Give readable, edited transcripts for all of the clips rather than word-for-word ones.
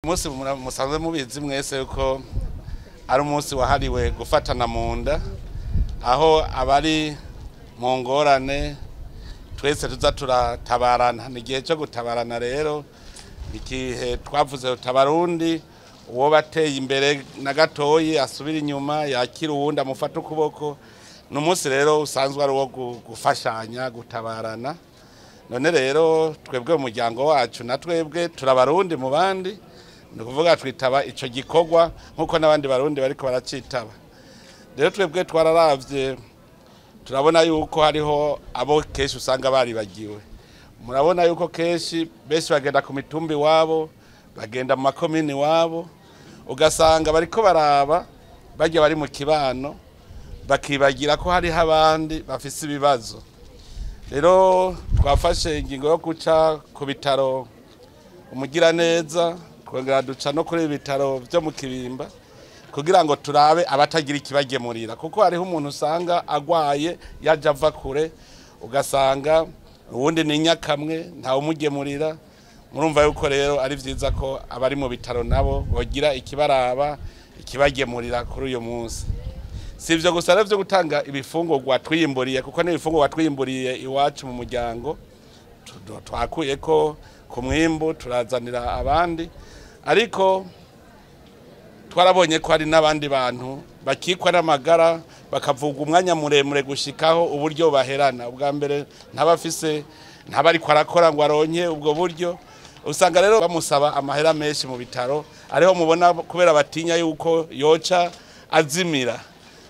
Umunsi musanzwe mubizi mwese yuko ari umunsi wahariwe gufatana mu nda, aho abari mu ngorane twese tuza turatabarana. Ni igihe cyo gutabarana rero, igihe twavuze tutabarundi uwo bateye imbere na gatoyi asubira inyuma yakira uwundi amufata ukuboko. Ni umunsi rero usanzwe ari uwo gufashanya, gutabarana. None rero twebwe mu muryango wacu na twebwe turabarundi mu bandi, ni ukuvuga twitaba ico gikorwa nk'uko n'abandi barundi bariko baracitaba. Rero twebwe twararavye turabona yuko hariho abo kenshi usanga baribagiwe. Murabona yuko kenshi benshi bagenda ku mitumba iwabo, bagenda mu makomini iwabo, ugasanga bariko baraba barya bari mu kibano, bakibagira ko hariho abandi bafise ibibazo. Rero twafashe ingingo yo guca ku bitaro Umugiraneza, twongera duca no kuri ibitaro byo mu Kibimba kugira ngo turabe abatagira ikibagemurira, kuko hariho umuntu usanga agwaye yaje ava kure, ugasanga uwundi ni nyakamwe ntawumugemurira. Murumva yuko rero ari vyiza ko abari mu bitaro nabo bogira ikibaraba, ikibagemurira kuri uyu munsi. Si ivyo gusa rero vyo gutanga ibifungurwa twiyimburiye, kuko n'ibifungurwa twiyimburiye iwacu mu muryango twakuye ko ku mwimbu turazanira abandi, ariko twarabonye ko hari n'abandi bantu bakikwa n'amagara bakavuga umwanya muremure gushikaho uburyo baherana. Ubwa mbere ntabafise, ntabariko arakora ngo aronke ubwo buryo, usanga rero bamusaba amahera menshi mu bitaro, ariho mubona kubera batinya yuko yoca azimira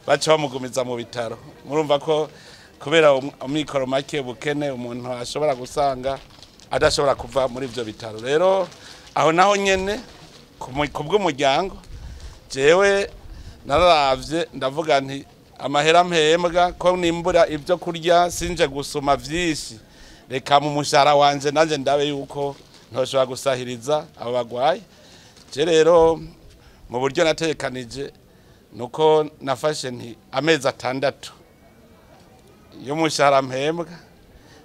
baca bamugumiza mu bitaro. Murumva ko kubera amikoro make, ubukene, umuntu ashobora gusanga adashobora kuva muri ivyo bitaro. Rero aho naho nyene ku bw'umuryango jewe nararavye ndavuga nti amahera mpembwa ko nimbura ibyo kurya sinje gusoma vyinshi, reka mu mushahara wanje nanje ndabe yuko ntoshobora gusahiriza abo bagwaye. Je rero mu buryo natekanije nuko nafashe nti amezi 6 y'umushahara mpembwa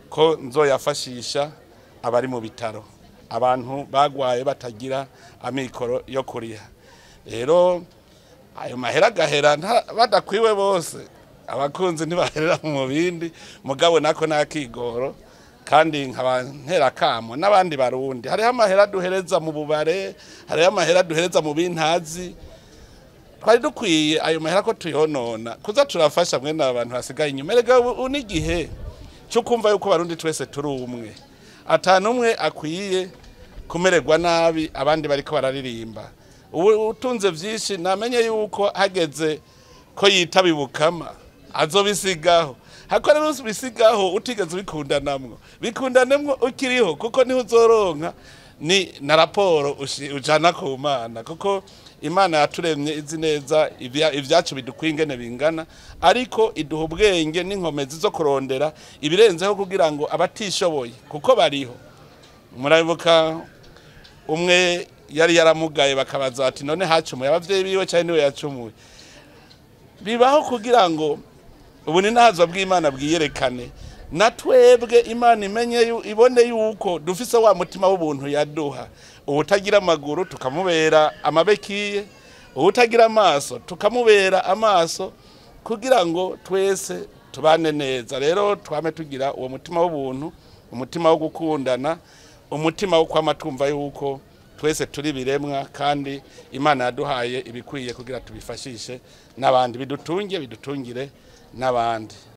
ko nzoyafashisha abari mu bitaro, abantu bagwaye batagira amikoro yo kuriha. Rero ayo mahera gahera badakwiwe bose, abakunzi ntibaherera mu bindi, mugabo nako nakigoro kandi nkaba ntera kamo n'abandi barundi. Hariho amahera duhereza mu bubare, hariho amahera duhereza mu bintazi. Twari dukwiye ayo mahera ko tuyonona kuza turafasha mwene abantu basigaye inyuma. Erega ubu n'igihe cyo kumva yuko barundi twese turi umwe, atanu umwe akwiye kumererwa nabi abandi bariko bararirimba. Ubu utunze vyinshi namenye yuko hageze ko yitabibukama azobisigaho. Hako rero ubisigaho utigeze ubikundanamwo, bikundanemwo ukiriho, kuko niho uzoronka ni na raporo ujana ku Mana, kuko Imana yaturemye izi neza ivyacu bidukwiye ingene bingana, ariko iduha ubwenge n'inkomezi zo kurondera ibirenzeho kugira ngo abatishoboye, kuko bariho. Murabibuka umwe yari yaramugaye bakabaza ati none hacumuye abavyeyi biwe canke niwe yacumuye? Bibaho kugira ngo ubuninahazo bw'Imana bwiyerekane, na twebwe Imana imenye ibone yuko dufise wa mutima w'ubuntu yaduha. Uwutagira amaguru tukamubera amabekiye, uwutagira amaso tukamubera amaso, kugira ngo twese tubane neza. Rero twame tugira uwo mutima w'ubuntu, umutima wo gukundana, umutima wo kwama twumva yuko twese turi biremwa kandi Imana yaduhaye ibikwiye kugira tubifashishe n'abandi, bidutunge bidutungire n'abandi.